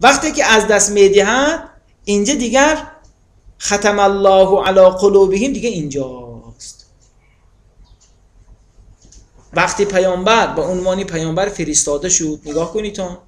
وقتی که از دست میدهد اینجا دیگر ختم الله علی قلوبهم دیگه اینجاست. وقتی پیامبر با عنوان پیامبر فرستاده شد، نگاه کنید تا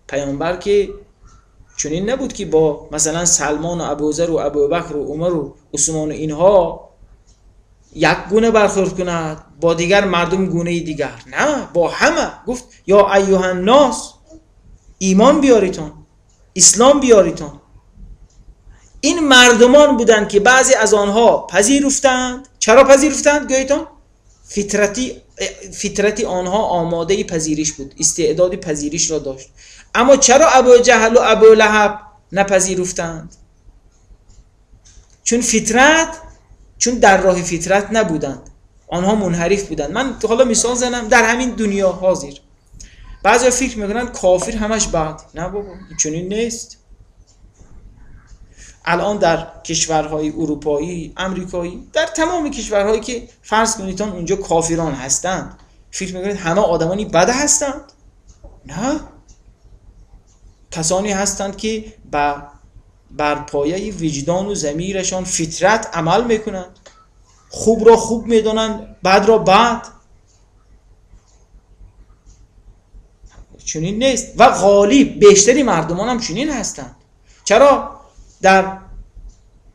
پیامبر که چنین نبود که با مثلا سلمان و ابوذر و ابوبکر و عمر و عثمان و اینها یک گونه برخورد کند، با دیگر مردم گونه دیگر، نه، با همه گفت یا ایها الناس ایمان بیاریتان، اسلام بیاریتان. این مردمان بودند که بعضی از آنها پذیرفتند. چرا پذیرفتند؟ گویتان فطرتی آنها آماده پذیرش بود، استعداد پذیرش را داشت. اما چرا ابو جهل و ابو لهب نپذیرفتند؟ چون در راه فطرت نبودند، آنها منحرف بودند. من حالا مثال زنم در همین دنیا حاضر بعضی فکر میکنن کافر همش بد. نه بابا، چنین نیست. الان در کشورهای اروپایی، امریکایی، در تمام کشورهایی که فرض کنید اونجا کافران هستند، فکر میکنید همه آدمانی بد هستند؟ نه، کسانی هستند که بر پایه وجدان و ضمیرشان فطرت عمل میکنند، خوب را خوب میدانند، بد را بد. چنین نیست و غالب بیشتری مردمان هم چنین هستند. چرا در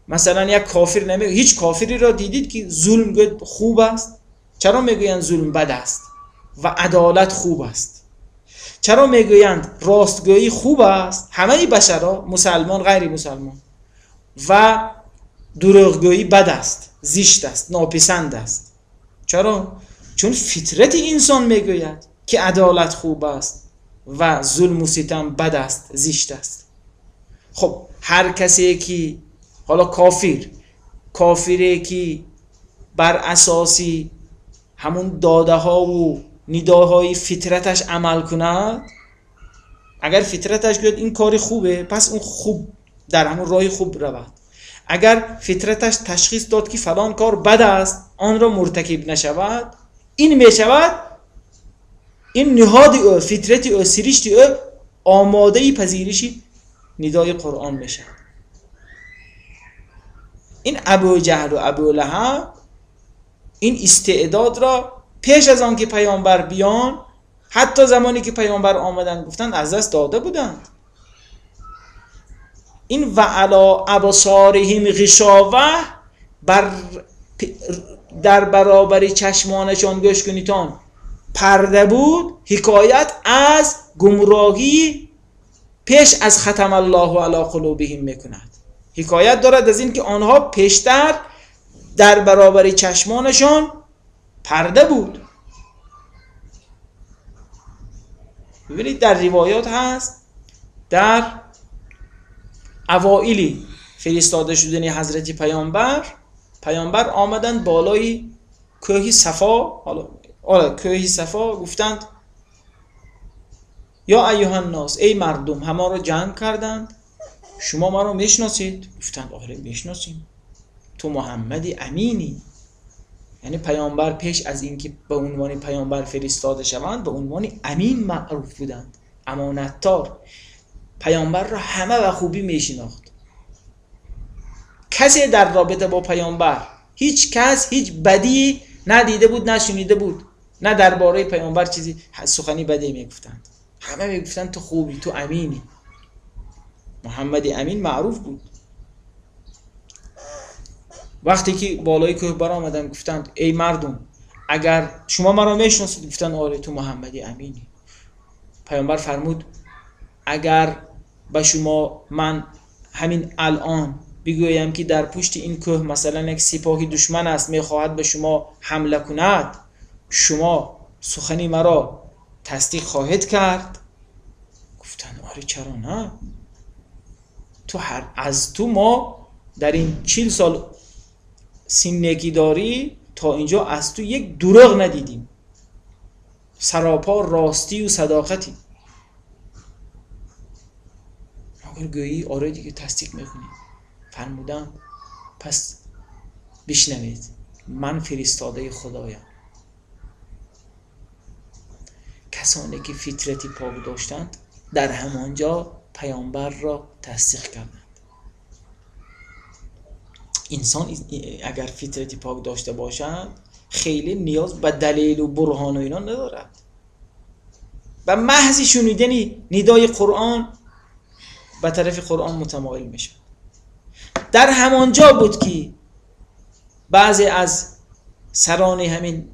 مثلا یک کافر هیچ کافری را دیدید که ظلم خوب است؟ چرا میگویند ظلم بد است و عدالت خوب است؟ چرا میگویند راستگویی خوب است؟ همه بشرها، مسلمان غیر مسلمان، و دروغگویی بد است، زشت است، ناپسند است. چرا؟ چون فطرت انسان میگوید که عدالت خوب است و ظلم و ستم بد است، زشت است. خب هر کسی که حالا کافری که بر اساسی همون داده ها و نداهای فطرتش عمل کند، اگر فطرتش گوید این کار خوبه، پس اون خوب در همون راه خوب رود. اگر فطرتش تشخیص داد که فلان کار بد است، آن را مرتکب نشود، این می شود این نهاد او، فطرت او، سرشت او آماده پذیرش ندای قرآن می شود. این ابو جهل و ابو لهب این استعداد را پیش از آن که پیامبر بیان، حتی زمانی که پیامبر آمدن گفتند، از دست داده بودند. این و علی ابصارهم غشاوه، در برابر چشمانشان گوش کنیتان پرده بود، حکایت از گمراهی پیش از ختم الله علی قلوبهم میکند. حکایت دارد از این که آنها پیشتر در برابر چشمانشان پرده بود. ببینید در روایات هست در اوائلی فرستاده شدن حضرت پیامبر، پیامبر آمدند بالای کوه صفا، حالا کوه صفا، گفتند یا ایها الناس، ای مردم، همه را جمع کردند، شما ما را میشناسید؟ گفتند آره میشناسیم، تو محمد امینی. یعنی پیامبر پیش از اینکه به عنوان پیامبر فرستاده شوند به عنوان امین معروف بودند، امانتدار. پیامبر را همه و خوبی میشناخت. کسی در رابطه با پیامبر هیچ کس هیچ بدی ندیده بود، نشنیده بود، نه درباره پیامبر چیزی سخنی بدی میگفتند. همه میگفتند تو خوبی، تو امینی. محمد امین معروف بود. وقتی که بالای کوه برآمدند گفتند ای مردم، اگر شما مرا میشناسید؟ گفتند آره تو محمد امینی. پیامبر فرمود اگر به شما من همین الان بگویم که در پشت این کوه مثلا یک سپاهی دشمن است، میخواهد به شما حمله کند، شما سخنی مرا تصدیق خواهید کرد؟ گفتند آره چرا نه، تو از تو ما در این 40 سال سینگی داری تا اینجا از تو یک دروغ ندیدیم، سراپا راستی و صداقتی. اگر گویی آره دیگه تصدیق میکنی. فرمودن پس بشنوید، من فرستاده خدایم. کسانی که فطرتی پاک داشتند در همانجا پیامبر را تصدیق کردند. انسان اگر فطرت پاک داشته باشد خیلی نیاز به دلیل و برهان و اینا ندارد. و محض شنیدن ندای قرآن به طرف قرآن متمایل میشه. در همانجا بود که بعضی از سران همین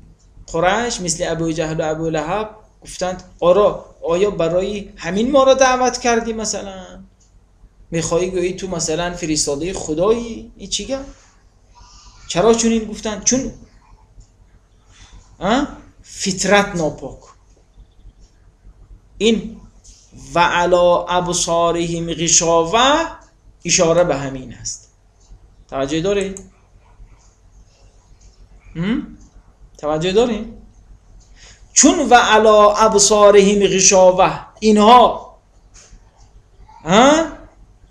قریش مثل ابو جهل و ابو لهب گفتند آرا آیا برای همین ما را دعوت کردی؟ مثلا میخوایی گویی تو مثلا فرستاده خدایی؟ این چی گفت؟ چرا چنین گفتند؟ چون فطرت ناپاک. این و علی ابصارهم غشاوه اشاره به همین است. توجه داری؟ توجه داری؟ چون و علی ابصارهم غشاوه، اینها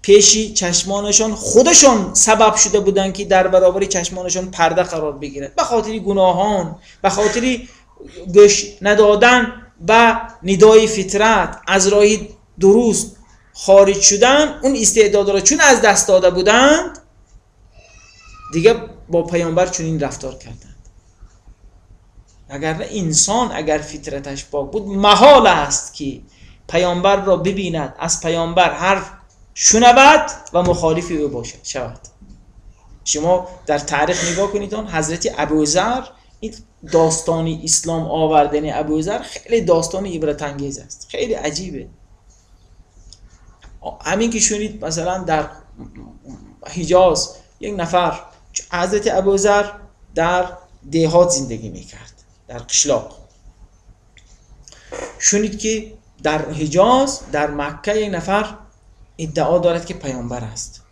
پیشی چشمانشان خودشان سبب شده بودند که در برابر چشمانشان پرده قرار بگیرد، به خاطر گناهان، به خاطر گوش ندادن به ندای فطرت، از راه درست خارج شدن، اون استعداد را چون از دست داده بودند دیگه با پیامبر چنین رفتار کردند. اگر نه انسان اگر فطرتش پاک بود محال است که پیامبر را ببیند، از پیامبر حرف شنود و مخالف او باشد شود. شما در تاریخ نگاه کنید حضرت ابوذر، این داستان اسلام آوردن ابوذر خیلی داستان عبرت انگیز است، خیلی عجیبه. همین که شنید مثلا در حجاز یک نفر، حضرت ابوذر در دهات زندگی میکرد، در قشلاق، شنید که در حجاز در مکه یک نفر ادعا دارد که پیامبر است.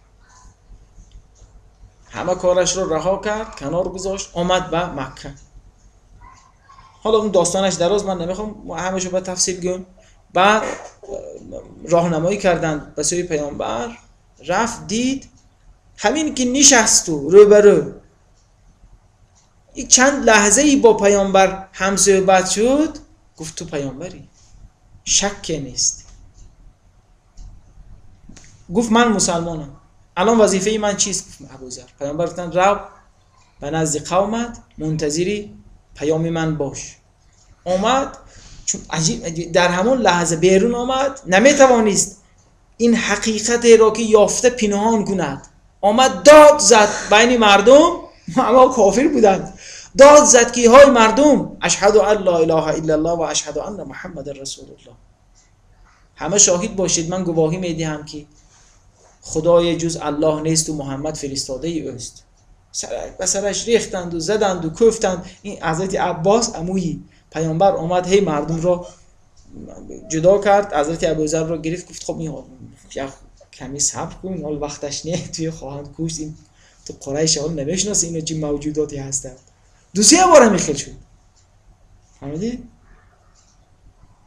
همه کارش رو رها کرد، کنار گذاشت، آمد به مکه. حالا اون داستانش دراز، من نمیخوام همشو به تفصیل گم. بعد راهنمایی کردند به سوی پیامبر، رفت دید همین که نشست و روبرو یک چند لحظه ای با پیامبر هم صحبت شد، گفت تو پیامبری، شک نیست. گفت من مسلمانم، الان وظیفه من چیست؟ گفت ابوذر. پیامبر گفتن رو به نزد قومت، منتظری پیام من باش. آمد، چون عجیب در همون لحظه بیرون آمد، نمیتوانست این حقیقت را که یافته پنهان کند. آمد داد زد بین مردم، اما کافر بودند، داد زد که های مردم، اشهد ان لا اله الا الله و اشهد ان محمد رسول الله. همه شاهد باشید من گواهی میدهم که خدای جز الله نیست و محمد فرستاده ای اوست. به سرش ریختند و زدند و کوفتند. این حضرت عباس عمویی پیامبر آمد، هی مردم را جدا کرد، حضرت ابوذر را گرفت، گفت خب این کمی صبر کن، حال وقتش نه، توی خواهند کشت، این تو قریش حال نمیشناسی اینا چه موجوداتی هستند. دو سه بار هم خیلی شد. فهمیدی؟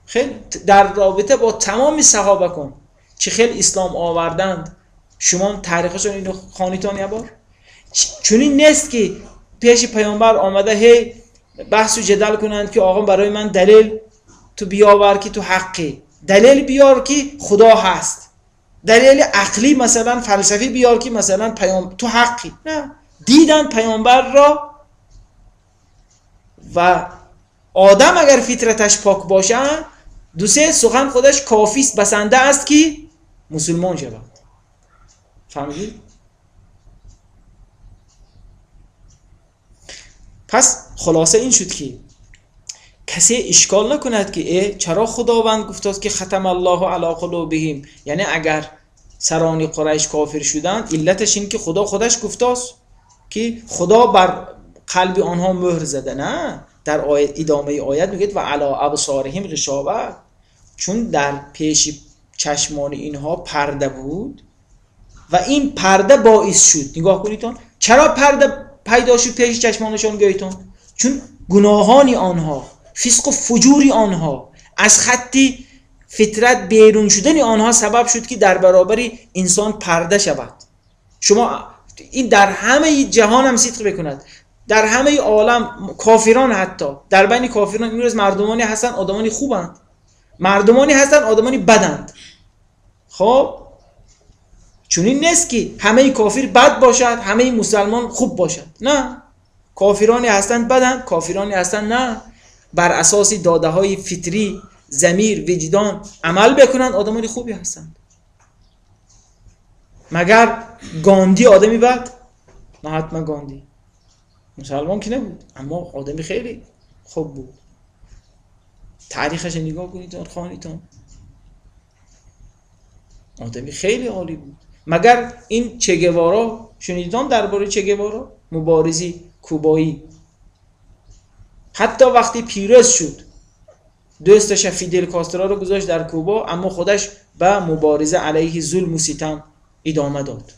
خیلی در رابطه با تمام صحابه کن چه خیلی اسلام آوردند، شما تاریخشون اینو خوانیتان یه بار. چون نیست که پیش پیامبر آمده هی بحث و جدل کنند که آقا برای من دلیل تو بیاور که تو حقی، دلیل بیار که خدا هست، دلیل عقلی مثلا فلسفی بیار که مثلا پیام تو حقی. نه، دیدن پیامبر را و آدم اگر فطرتش پاک باشد دو سه سخن خودش کافی است، بسنده است که مسلمان شود. فهمیدید؟ پس خلاصه این شد که کسی اشکال نکند که چرا خداوند گفت که ختم الله علی قلوبهم، یعنی اگر سران قریش کافر شدند علتش این که خدا خودش گفتاست که خدا بر قلب آنها مهر زده. نه، در آیت ادامه آیت میگه و علی ابصارهم غشاوه، چون در پیش چشمان اینها پرده بود و این پرده باعث شد. نگاه کنیتون چرا پرده پیدا شد پیش چشمانشان؟ گویتون چون گناهان آنها، فسق و فجوری آنها، از خطی فطرت بیرون شدن آنها سبب شد که در برابر انسان پرده شود. شما این در همه جهان هم صدق بکند، در همه عالم کافران، حتی در بین کافران امروز مردمانی هستند آدمانی خوبند، مردمانی هستند آدمانی بدند. خب چنین نیست که همه کافر بد باشد، همه مسلمان خوب باشد. نه، کافرانی هستند بدند، کافرانی هستند نه. بر اساس داده های فطری، ضمیر، وجدان عمل بکنند، آدمای خوبی هستند. مگر گاندی آدمی بد؟ نه، حتما گاندی مسلمان که نبود، اما آدمی خیلی خوب بود. تاریخش نگاه کنید، خانیتان، آدمی خیلی عالی بود. مگر این چگوارا شنیدیتان درباره چگوارا؟ مبارزی کوبایی، حتی وقتی پیروز شد دوستش فیدل کاسترو رو گذاشت در کوبا، اما خودش به مبارزه علیه ظلم و ستم ادامه داد.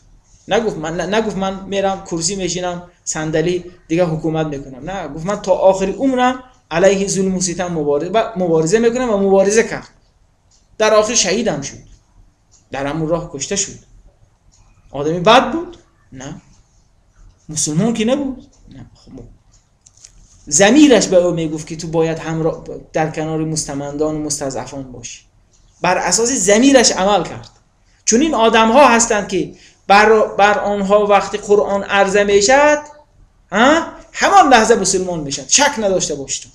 نگفت من میرم کرسی میشینم صندلی دیگه حکومت میکنم، نه، گفت من تا آخر عمرم علیه ظلم و ستم مبارزه میکنم و مبارزه کرد. در آخر شهیدم شد، در همون راه کشته شد. آدمی بد بود؟ نه. مسلمان که نبود؟ نه. خب ضمیرش به او میگفت که تو باید همراه در کنار مستمندان و مستضعفان باشی. بر اساس ضمیرش عمل کرد. چون این آدم ها هستند که بر آنها وقتی قرآن عرضه میشد، همان لحظه مسلمان میشد، شک نداشته باشید.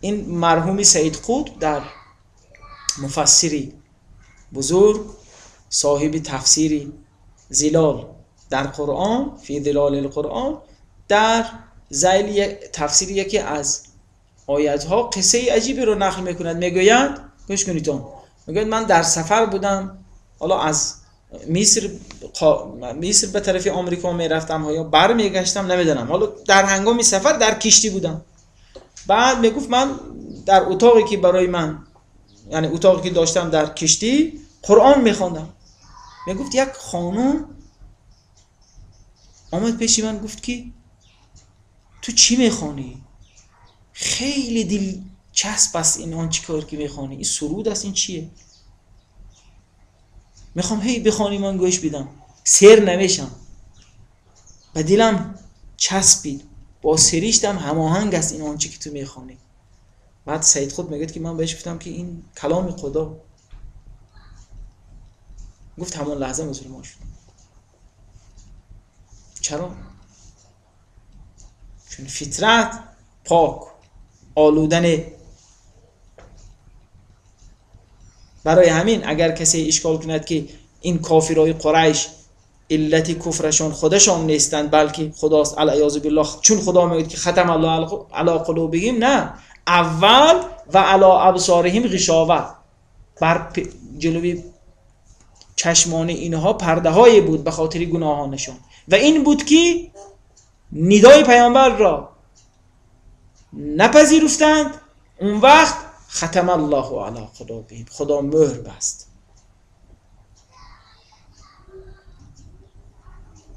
این مرحوم سید قطب در مفسری بزرگ، صاحب تفسیری زلال در قرآن، فی ظلال القرآن، در ذیل تفسیر یکی از آیت‌ها قصه عجیبی رو نقل میکند. میگوید، گوش کنید، میگوید من در سفر بودم، حالا از مصر به طرف آمریکا میرفتم یا بر میگشتم نمیدونم، حالا در هنگام سفر در کشتی بودم. بعد میگفت من در اتاقی که برای من، یعنی اتاقی که داشتم در کشتی، قرآن میخواندم. میگفت یک خانم آمد پیش من، گفت که تو چی میخوانی؟ خیلی دل چسب است این آن چی کار که میخوانی، این سرود است، این چیه؟ میخوام هی بخوانی، من گوش بدم، سر نمیشم، به دلم چسبید، با سریشتم هماهنگ است این آنچه که تو میخوانی. بعد سید خود میگه که من بهش گفتم که این کلام خدا. گفت همون لحظه مسلمان شد. چرا؟ چون فطرت پاک، آلودن. برای همین اگر کسی اشکال کند که این کافرای قریش علت کفرشان خودشان نیستند بلکه خداست، العیاذ بالله، چون خدا میگه که ختم الله علی قلوبهم، نه، اول و علی ابصارهم غشاوه، بر جلوی چشمان اینها پرده های بود به خاطر گناهانشان، و این بود که ندای پیامبر را نپذیرفتند. اون وقت ختم الله علی قلوبهم، خدا مهر بست.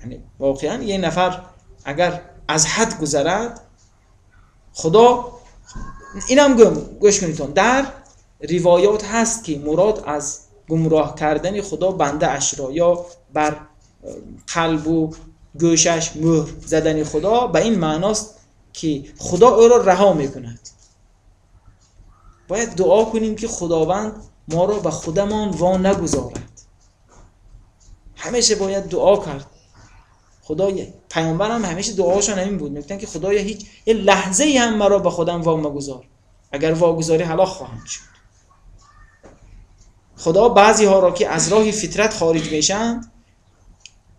یعنی واقعا یه نفر اگر از حد گذرد، خدا، اینم گوش کنید، در روایات هست که مراد از گمراه کردن خدا بنده اش را یا بر قلب و گوشش مهر زدن خدا به این معناست که خدا او را رها میکند. باید دعا کنیم که خداوند ما را به خودمان وا نگذارد. همیشه باید دعا کرد. خدای پیامبرم همیشه دعاشان همین بود، میگفتن که خدایا هیچ یه لحظه ای هم مرا به خودم وا مگذار، اگر واگذاری هلاک خواهم شد. خدا بعضی ها را که از راه فطرت خارج میشند،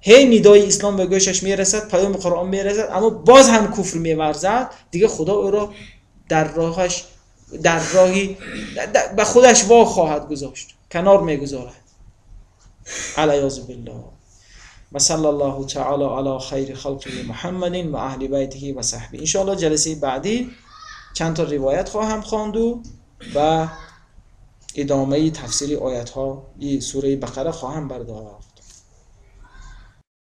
هی ندای اسلام به گوشش میرسد، پیام قرآن میرسد، اما باز هم کفر میورزد، دیگه خدا او را در راهش، در راهی به خودش وا خواهد گذاشت، کنار میگذارد. علیاذ بالله. و صلی الله تعالی علی خیر خلقه محمد و اهل بیته و صحبه. ان شاء الله جلسه بعدی چند تا روایت خواهم خواند و ادامه تفسیر آیت ها سوره بقره خواهم برداشت.